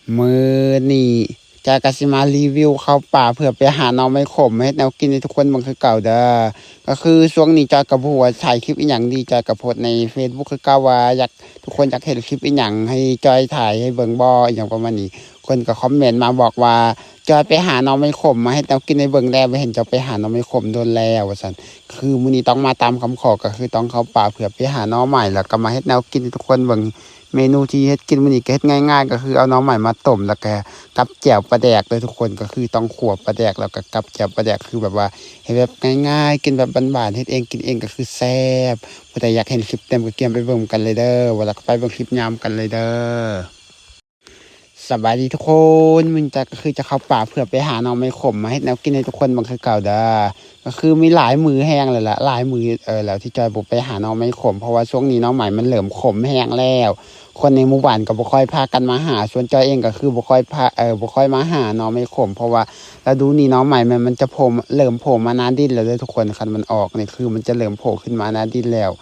ມື້ນີ້ຈອຍກໍຊິມາຣີວິວເຂົ້າປ່າ ເພື່ອໄປຫາໜໍ່ໄມ້ຂົມມາເຮັດແນວກິນໃຫ້ທຸກຄົນເບິ່ງຄືເກົ່າເດີ້. ກໍຄືຊ່ວງນີ້ຈອຍກໍບໍ່ຮູ້ວ່າຖ່າຍຄລິບອີ່ຫຍັງດີ, ຈອຍກໍໂພສໃນເຟສບຸກຄືເກົ່າວ່າຢາກ ທຸກຄົນຢາກເຫັນຄລິບອີ່ຫຍັງໃຫ້ຈອຍຖ່າຍໃຫ້ເບິ່ງບໍ່ ອີ່ຫຍັງປະມານນີ້. ຄົນກໍຄອມເມັນມາບອກວ່າ ຈອຍໄປຫາໜໍ່ໄມ້ຂົມມາເຮັດແນວກິນໃຫ້ເບິ່ງແດ່, ບໍ່ເຫັນເຈົ້າໄປຫາໜໍ່ໄມ້ຂົມດົນແລ້ວ ວ່າຊັ້ນ. ຄືມື້ນີ້ຕ້ອງມາຕາມຄຳຂໍ ກໍຄືຕ້ອງເຂົ້າປ່າເພື່ອໄປຫາໜໍ່ໄມ້ ແລ້ວກໍມາເຮັດແນວກິນໃຫ້ທຸກຄົນເບິ່ງ. ເມນູທີ່ເຮັດກິນມື້ນີ້ກໍເຮັດງ່າຍໆ ກໍຄືເອົາໜໍ່ໄມ້ມາຕົ້ມ ແລ້ວກໍກັບແຈ່ວປາແດກເດີ້ທຸກຄົນ. ກໍຄືຕ້ອງຂົ້ວປາແດກ ແລ້ວກໍກັບແຈ່ວປາແດກ ຄືແບບວ່າເຮັດແບບງ່າຍໆ ກິນແບບບ້ານໆ ເຮັດເອງກິນເອງກໍຄືແຊບ. ຜູ້ໃດຢາກເຫັນຄລິບເຕັມກໍກຽມໄປເບິ່ງກັນເລີຍເດີ້. ວ່າແລ້ວກໍໄປເບິ່ງຄລິບຍາມກັນເລີຍເດີ້. ສະບາຍດີທຸກຄົນ, ມື້ນີ້ຈອຍກໍຄືຈະເຂົ້າປ່າເພື່ອໄປຫາໜໍ່ໄມ້ຂົມມາເຮັດແນວກິນໃຫ້ທຸກຄົນເບິ່ງຄືເກົ່າເດີ້. ກໍຄືມີຫຼາຍມື້ແຮງແລ້ວລະ ຫຼາຍມື້ ເອີ ແລ້ວທີ່ຈອຍບໍ່ໄປຫາໜໍ່ໄມ້ຂົມ ເພາະວ່າຊ່ວງນີ້ໜໍ່ໄມ້ມັນເລີ່ມຂົມແຮງແລ້ວ. ຄົນໃນໝູ່ບ້ານກໍບໍ່ຄ່ອຍພາກັນມາຫາ, ສ່ວນຈອຍເອງກໍຄືບໍ່ຄ່ອຍພາ ເອີ ບໍ່ຄ່ອຍມາຫາໜໍ່ໄມ້ຂົມ ເພາະວ່າລະດູນີ້ໜໍ່ໄມ້ມັນ ມັນຈະໂຜ່ ເລີ່ມໂຜ່ມາໜ້າດິນແລ້ວເດີ້ທຸກຄົນ. ຄັນມັນອອກນີ້ຄືມັນຈະເລີ່ມໂຜ່ຂຶ້ນມາໜ້າດິນແລ້ວ.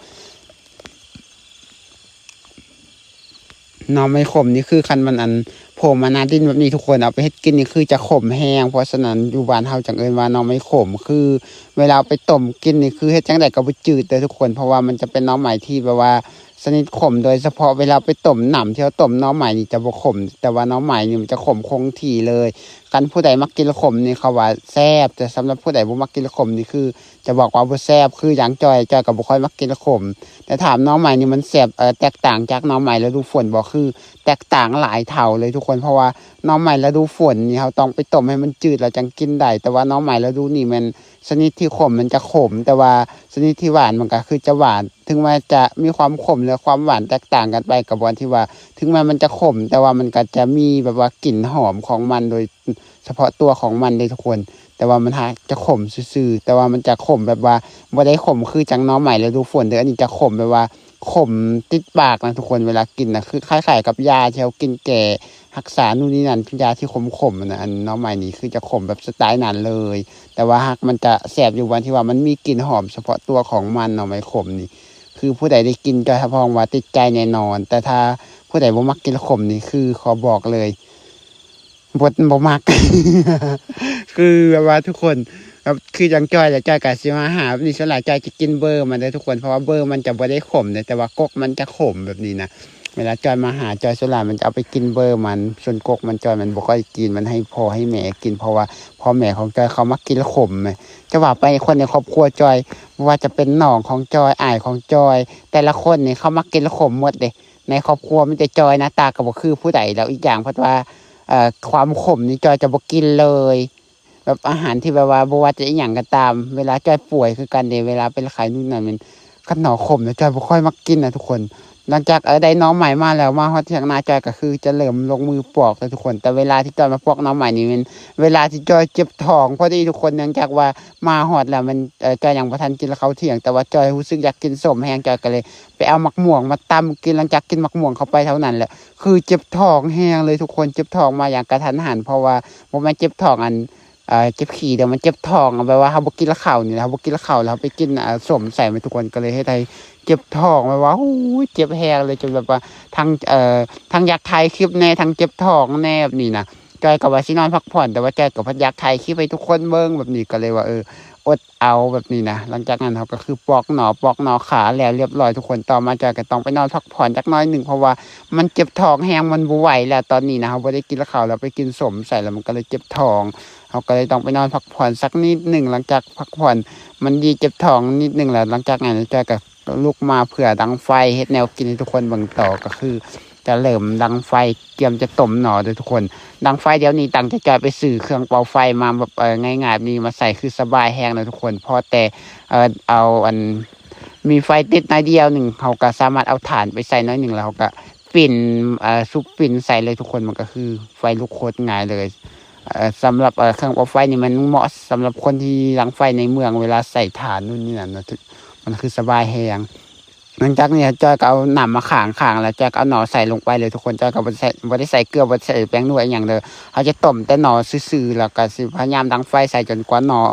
ໜໍ່ໄມ້ຂົມນີ້ຄືຄັນມັນ ອັນ ໂຜ່ມາໜ້າດິນແບບນີ້ທຸກຄົນ ເອົາໄປເຮັດກິນນີ້ຄືຈະຂົມແຮງ. ເພາະສະນັ້ນຢູ່ບ້ານເຮົາຈັ່ງເອີ້ນວ່າໜໍ່ໄມ້ຂົມ. ຄືເວລາເອົາໄປຕົ້ມກິນນີ້ ຄືເຮັດຈັ່ງໃດກໍບໍ່ຈືດເດີ້ທຸກຄົນ, ເພາະວ່າມັນຈະເປັນໜໍ່ໄມ້ທີ່ແບບວ່າຊະນິດຂົມ. ໂດຍສະເພາະເວລາໄປຕົ້ມ ນ້ຳທີ່ເຮົາຕົ້ມໜໍ່ໄມ້ນີ້ຈະບໍ່ຂົມ, ແຕ່ວ່າໜໍ່ໄມ້ນີ້ມັນຈະຂົມຄົງທີ່ເລີຍ. ຄັນຜູ້ໃດມັກກິນຂົມນີ້ເຂົາວ່າແຊບ, ແຕ່ສຳລັບຜູ້ໃດບໍ່ມັກກິນຂົມນີ້ຄື ຈະບອກວ່າບໍ່ແຊບ. ຄືຢ່າງຈອຍ ຈອຍກໍບໍ່ຄ່ອຍມັກກິນຂົມ, ແຕ່ຖາມໜໍ່ໄມ້ນີ້ມັນແຊບ ເອີ ແຕກຕ່າງຈາກໜໍ່ໄມ້ລະດູຝົນບໍ່? ຄືແຕກຕ່າງຫຼາຍເທົ່າເລີຍທຸກຄົນ, ເພາະວ່າໜໍ່ໄມ້ລະດູຝົນນີ້ເຮົາຕ້ອງໄປຕົ້ມໃຫ້ມັນຈືດແລ້ວຈັ່ງກິນໄດ້, ແຕ່ວ່າໜໍ່ໄມ້ລະດູນີ້ແມ່ນຊະນິດທີ່ຂົມມັນຈະຂົມ, ແຕ່ວ່າຊະນິດທີ່ຫວານມັນກໍຄືຈະຫວານ. ເຖິງແມ່ນຈະມີຄວາມຂົມ ແລະ ຄວາມຫວານແຕກຕ່າງກັນໄປ, ກໍບ່ອນທີ່ວ່າເຖິງແມ່ນມັນຈະຂົມ ແຕ່ວ່າມັນກໍຈະມີແບບວ່າກິ່ນຫອມຂອງມັນໂດຍ ສະເພາະຕົວຂອງມັນເດ້ທຸກຄົນ, ແຕ່ວ່າມັນຫາກຈະຂົມຊື່ໆ, ແຕ່ວ່າມັນຈະຂົມແບບວ່າບໍ່ໄດ້ຂົມຄືຈັ່ງໜໍ່ໄມ້ລະດູຝົນເດີ້. ອັນນີ້ຈະຂົມແບບວ່າຂົມຕິດປາກນະທຸກຄົນ, ເວລາກິນນະ ຄືຄ້າຍໆກັບຢາທີ່ເຮົາກິນແກ້ຮັກສານູ່ນນີ້ນັ້ນ, ຢາທີ່ຂົມໆນະ. ອັນໜໍ່ໄມ້ນີ້ຄືຈະຂົມແບບສະໄຕນັ້ນເລີຍ, ແຕ່ວ່າຫາກມັນຈະແຊບຢູ່ບ່ອນທີ່ວ່າມັນມີກິ່ນຫອມສະເພາະຕົວຂອງມັນ. ໜໍ່ໄມ້ຂົມນີ້ ຄືຜູ້ໃດໄດ້ກິນຈອຍຮັບຮອງວ່າຕິດໃຈແນ່ນອນ, ແຕ່ຖ້າຜູ້ໃດບໍ່ມັກກິນຂົມນີ້ ຄືຂໍບອກເລີຍ ບໍ່ ບໍ່ມັກ. ຄືແບບວ່າທຸກຄົນ ແບບຄືຈັ່ງຈອຍແຫຼະ, ຈອຍກໍຊິມາຫາແບບນີ້, ສ່ວນຫຼາຍຈອຍຈະກິນເບີມັນເດີ້ທຸກຄົນ, ເພາະວ່າເບີມັນຈະບໍ່ໄດ້ຂົມເດ້, ແຕ່ວ່າກົກມັນຈະຂົມແບບນີ້ນະ. ເວລາຈອຍມາຫາຈອຍ ສ່ວນຫຼາຍມັນຈະເອົາໄປກິນເບີມັນ, ສ່ວນກົກມັນຈອຍມັນບໍ່ຄ່ອຍກິນ, ມັນໃຫ້ພໍ່ໃຫ້ແມ່ກິນ, ເພາະວ່າພໍ່ແມ່ຂອງຈອຍເຂົາມັກກິນຂົມແໝ. ຈະວ່າໄປຄົນໃນຄອບຄົວຈອຍ ບໍ່ວ່າຈະເປັນນ້ອງຂອງຈອຍ ອ້າຍຂອງຈອຍ ແຕ່ລະຄົນນີ້ເຂົາມັກກິນຂົມໝົດເດ້. ໃນຄອບຄົວມີແຕ່ຈອຍ ໜ້າຕາກໍບໍ່ຄືຜູ້ໃດແລ້ວ. ອີກຢ່າງເພິ່ນວ່າ ເອີ ຄວາມຂົມນີ້ຈອຍຈະບໍ່ກິນເລີຍ, ແບບອາຫານທີ່ແບບວ່າບໍ່ວ່າຈະອີ່ຫຍັງກໍຕາມ. ເວລາຈອຍປ່ວຍຄືກັນເດ້, ເວລາເປັນໄຂ້ນູ່ນນັ້ນ ແມ່ນຄັນໜໍ່ຂົມນະ ຈອຍບໍ່ຄ່ອຍມັກກິນນະທຸກຄົນ. ຫຼັງຈາກ ເອີ ໄດ້ໜໍ່ໄມ້ມາແລ້ວ ມາຮອດຖຽງນາ ຈອຍກໍຄືຈະເລີ່ມລົງມືປອກແລ້ວທຸກຄົນ. ແຕ່ເວລາທີ່ຈອຍມາປອກໜໍ່ໄມ້ນີ້ ແມ່ນເວລາທີ່ຈອຍເຈັບທ້ອງພໍດີທຸກຄົນ, ເນື່ອງຈາກວ່າມາຮອດແລ້ວ ແມ່ນ ເອີ ຈອຍຍັງບໍ່ທັນກິນເຂົ້າທ່ຽງ, ແຕ່ວ່າຈອຍຮູ້ສຶກຢາກກິນສົ້ມແຮງ, ຈອຍກໍເລີຍ ໄປເອົາໝາກມ່ວງມາຕຳກິນ. ຫຼັງຈາກກິນໝາກມ່ວງເຂົ້າໄປເທົ່ານັ້ນແຫຼະ ຄືເຈັບທ້ອງແຮງເລີຍທຸກຄົນ, ເຈັບທ້ອງມາຢ່າງກະທັນຫັນ. ເພາະວ່າບໍ່ແມ່ນເຈັບທ້ອງ ອັນ ເອີ ເຈັບຂີ້ເດີ້, ມັນເຈັບທ້ອງ ແບບວ່າເຮົາບໍ່ກິນເຂົ້ານີ້ແຫຼະ, ເຮົາບໍ່ກິນເຂົ້າແລ້ວເຮົາໄປກິນ ເອີ ສົ້ມໃສ່ ແມ່ນທຸກຄົນ ກໍເລີຍເຮັດໃຫ້ເຈັບທ້ອງ ແບບວ່າ ໂອ້ຍ ເຈັບແຮງເລີຍ, ຈົນແບບວ່າທັງ ເອີ ທັງຢາກຖ່າຍຄລິບແດ່ ທັງເຈັບທ້ອງແດ່ ແບບນີ້ນະ. ຈອຍກໍວ່າຊິນອນພັກຜ່ອນ, ແຕ່ວ່າຈອຍກໍພັດຢາກຖ່າຍຄລິບໃຫ້ທຸກຄົນເບິ່ງແບບນີ້, ກໍເລີຍວ່າ ເອີ ອົດເອົາແບບນີ້ນະ. ຫຼັງຈາກນັ້ນເຮົາກໍຄືປອກໜໍ່ ປອກໜໍ່ຂາແລ້ວລຽບຮ້ອຍທຸກຄົນ. ຕໍ່ມາຈອຍກໍຕ້ອງໄປນອນພັກຜ່ອນຈັກໜ້ອຍໜຶ່ງ ເພາະວ່າມັນເຈັບທ້ອງແຮງ, ມັນບໍ່ໄຫວແລ້ວຕອນນີ້ນະ. ເຮົາບໍ່ໄດ້ກິນເຂົ້າແລ້ວ ໄປກິນສົ້ມໃສ່ແລ້ວ ມັນກໍເລີຍເຈັບທ້ອງ. ເຮົາກໍເລີຍຕ້ອງໄປນອນພັກຜ່ອນສັກນິດໜຶ່ງ. ຫຼັງຈາກພັກຜ່ອນມັນດີເຈັບທ້ອງນິດໜຶ່ງແລ້ວ, ຫຼັງຈາກນັ້ນຈອຍກໍລຸກມາເພື່ອດັງໄຟເຮັດແນວກິນໃຫ້ທຸກຄົນເບິ່ງຕໍ່. ກໍຄືຈະເລີ່ມດັງໄຟ ກຽມຈະຕົ້ມໜໍ່ເດີ້ທຸກຄົນ. ດັງໄຟດຽວນີ້ຕັ້ງໃຈຈອຍໄປຊື້ເຄື່ອງເປົ່າໄຟມາແບບ ເອີ ງ່າຍໆແບບນີ້ມາໃສ່ ຄືສະບາຍແຮງເດີ້ທຸກຄົນ. ພໍແຕ່ ເອີ ເອົາ ອັນ ມີໄຟຕິດໜ້ອຍດຽວໜຶ່ງ ເຮົາກໍສາມາດເອົາຖ່ານໄປໃສ່ໜ້ອຍໜຶ່ງ ແລ້ວເຮົາກໍປິ່ນ ເອີ ສຸບປິ່ນໃສ່ເລີຍທຸກຄົນ. ມັນກໍຄືໄຟລຸກໂຄດງ່າຍເລີຍ. ເອີ ສຳລັບ ເອີ ເຄື່ອງເປົ່າໄຟນີ້ມັນເໝາະສຳລັບຄົນທີ່ດັງໄຟໃນເມືອງ ເວລາໃສ່ຖ່ານນູ່ນນີ້ນັ້ນນະ, ມັນຄືສະບາຍແຮງ. ຫຼັງຈາກນີ້ຈອຍກໍເອົານ້ຳມາຂ້າງໆ ແລ້ວຈອຍກໍເອົາໜໍ່ໃສ່ລົງໄປເລີຍທຸກຄົນ. ຈອຍກໍບໍ່ໄດ້ໃສ່ ບໍ່ໄດ້ໃສ່ເກືອ ບໍ່ໄດ້ໃສ່ແປ້ງນົວອີ່ຫຍັງເດີ. ເຮົາຈະຕົ້ມແຕ່ໜໍ່ຊື່ໆ ແລ້ວກໍຊິພະຍາຍາມດັງໄຟໃສ່ຈົນກວ່າໜໍ່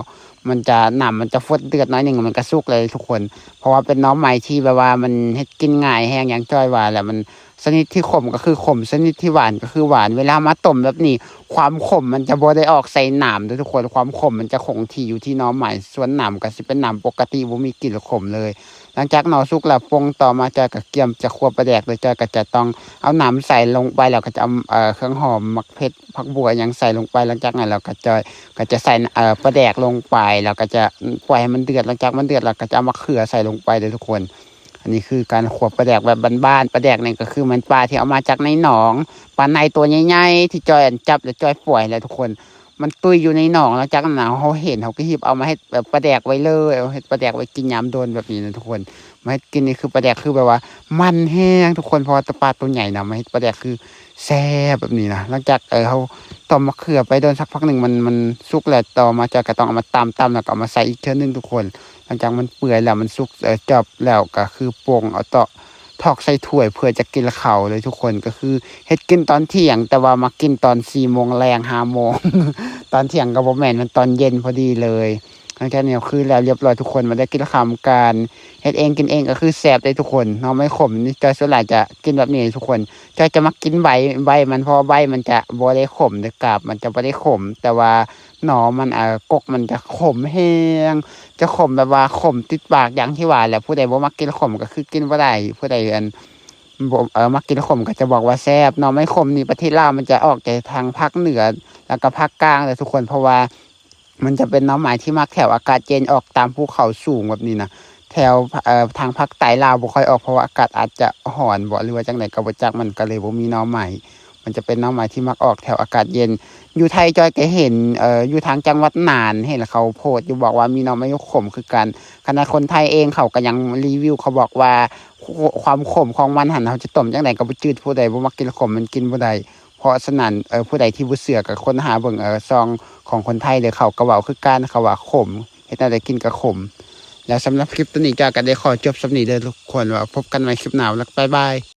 ມັນຈະ ນ້ຳມັນຈະຟົດເດືອດໜ້ອຍໜຶ່ງ ມັນກໍສຸກເລີຍທຸກຄົນ. ເພາະວ່າເປັນໜໍ່ໄມ້ທີ່ແບບວ່າມັນເຮັດກິນງ່າຍແຮງ ຢ່າງຈອຍວ່າແຫຼະ. ມັນຊະນິດທີ່ຂົມກໍຄືຂົມ ຊະນິດທີ່ຫວານກໍຄືຫວານ. ເວລາມາຕົ້ມແບບນີ້ ຄວາມຂົມມັນຈະບໍ່ໄດ້ອອກໃສ່ນ້ຳເດີທຸກຄົນ. ຄວາມຂົມມັນຈະຄົງທີ່ຢູ່ທີ່ໜໍ່ໄມ້ ສ່ວນນ້ຳກໍຊິເປັນນ້ຳປົກກະຕິ ບໍ່ມີກິ່ນຂົມເລີຍ. ຫຼັງຈາກໜໍ່ສຸກແລ້ວ ປົງຕໍ່ມາຈອຍກໍກຽມຈະຂົ້ວປາແດກເລີຍ. ຈອຍກໍຈະຕ້ອງເອົານ້ຳໃສ່ລົງໄປ ແລ້ວກໍຈະເອົາ ເອີ ເຄື່ອງຫອມ ໝາກເຜັດ ຜັກບົ່ວຫຍັງໃສ່ລົງໄປ. ຫຼັງຈາກນັ້ນແລ້ວກໍຈອຍກໍຈະໃສ່ ເອີ ປາແດກລົງໄປ ແລ້ວກໍຈະປ່ອຍໃຫ້ມັນເດືອດ. ຫຼັງຈາກມັນເດືອດແລ້ວກໍຈະເອົາໝາກເຂືອໃສ່ລົງໄປເດີທຸກຄົນ. ອັນນີ້ຄືການຂົ້ວປາແດກແບບບ້ານໆ. ປາແດກນີ້ກໍຄືແມ່ນປາທີ່ເອົາມາຈາກໃນໜອງ ປາໄນຕົວໃຫຍ່ໆ ທີ່ຈອຍອັນຈັບແລ້ວຈອຍປ່ອຍແຫຼະທຸກຄົນ. ມັນຕຸ້ຍຢູ່ໃນໜອງ ຫຼັງຈາກນັ້ນເຮົາເຫັນ ເຮົາກໍຮີບເອົາມາເຮັດແບບປາແດກໄວ້ເລີຍ ເອົາເຮັດປາແດກໄວ້ກິນຍາມດົນແບບນີ້ນະທຸກຄົນ. ມາເຮັດກິນນີ້ຄືປາແດກຄືແບບວ່າມັນແຮງທຸກຄົນ ເພາະວ່າປາໂຕໃຫຍ່ນະ. ມາເຮັດປາແດກຄືແຊບແບບນີ້ນະ. ຫຼັງຈາກ ເອີ ເຮົາຕົ້ມໝາກເຂືອໄປໂດນສັກພັກໜຶ່ງ ມັນ ມັນສຸກແລ້ວ ຕໍ່ມາຈອຍກໍຕ້ອງເອົາມາຕຳໆ ແລ້ວກໍເອົາມາໃສ່ອີກເທື່ອໜຶ່ງທຸກຄົນ. ຫຼັງຈາກມັນເປື່ອຍແລ້ວ ມັນສຸກ ເອີ ຈອບແລ້ວ ກໍຄືປົງເອົາເຕາະ ຖອກໃສ່ຖ້ວຍເພື່ອຈະກິນເຂົ້າເລີຍທຸກຄົນ. ກໍຄືເຮັດກິນຕອນທ່ຽງ ແຕ່ວ່າມາກິນຕອນສີ່ໂມງແລງ ຫ້າໂມງ ຕອນທ່ຽງກໍບໍ່ແມ່ນ ມັນຕອນເຢັນພໍດີເລີຍ. ຫຼັງຈາກນີ້ກໍຄືແລ້ວລຽບຮ້ອຍທຸກຄົນ ມາໄດ້ກິນເຂົ້ານຳກັນ. ເຮັດເອງກິນເອງກໍຄືແຊບເດ້ທຸກຄົນ. ໜໍ່ໄມ້ຂົມນີ້ຈອຍສ່ວນຫຼາຍຈະກິນແບບນີ້ທຸກຄົນ. ຈອຍຈະມັກກິນໃບ ໃບມັນ ເພາະວ່າໃບມັນຈະບໍ່ໄດ້ຂົມເດ້ ກາບມັນຈະບໍ່ໄດ້ຂົມ ແຕ່ວ່າໜໍ່ມັນ ອາ ກົກມັນຈະຂົມແຮງ ຈະຂົມແບບວ່າຂົມຕິດປາກ ຢ່າງທີ່ວ່າແຫຼະ. ຜູ້ໃດບໍ່ມັກກິນຂົມກໍຄືກິນບໍ່ໄດ້. ຜູ້ໃດ ອັນ ບໍ່ ເອີ ມັກກິນຂົມກໍຈະບອກວ່າແຊບ. ໜໍ່ໄມ້ຂົມນີ້ປະເທດລາວມັນຈະອອກແຕ່ທາງພາກເໜືອ ແລ້ວກໍພາກກາງເດີທຸກຄົນ ເພາະວ່າມັນຈະເປັນໜໍ່ໄມ້ທີ່ມັກແຖວອາກາດເຢັນ ອອກຕາມພູເຂົາສູງແບບນີ້ນະ. ແຖວ ເອີ ທາງພາກໃຕ້ລາວບໍ່ຄ່ອຍອອກ ເພາະວ່າອາກາດອາດຈະຮ້ອນບໍ ຫຼືວ່າຈັ່ງໃດກໍບໍ່ຈັກ ມັນກໍເລີຍບໍ່ມີໜໍ່ໄມ້. ມັນຈະເປັນໜໍ່ໄມ້ທີ່ມັກອອກແຖວອາກາດເຢັນ. ຢູ່ໄທຈອຍກໍເຫັນ ເອີ ຢູ່ທາງຈັງຫວັດນ່ານ ເຫັນເຂົາໂພສຢູ່ ບອກວ່າມີໜໍ່ໄມ້ຂົມຄືກັນ. ຂະໜາດຄົນໄທເອງເຂົາກໍຍັງຣີວິວ ເຂົາບອກວ່າ ຄ- ຄວາມຂົມຂອງມັນຫັ້ນ ເຮົາຈະຕົ້ມຈັ່ງໃດກໍບໍ່ຈືດ. ຜູ້ໃດບໍ່ມັກກິນຂົມມັນກິນບໍ່ໄດ້. ເພາະສະນັ້ນ ເອີ ຜູ້ໃດທີ່ບໍ່ເຊື່ອກໍຄົ້ນຫາເບິ່ງ ເອີ ຊ່ອງຂອງຄົນໄທເດີ ເຂົາກໍເວົ້າຄືກັນ ເຂົາວ່າຂົມ ເຮັດແນວໃດກິນກໍຂົມ. ແລ້ວສຳລັບຄລິບໂຕນີ້ ຈອຍກໍໄດ້ຂໍຈົບສ່ຳນີ້ເດີທຸກຄົນ ແລ້ວພົບກັນໃໝ່ຄລິບໜ້າ ແລ້ວບາຍບາຍ.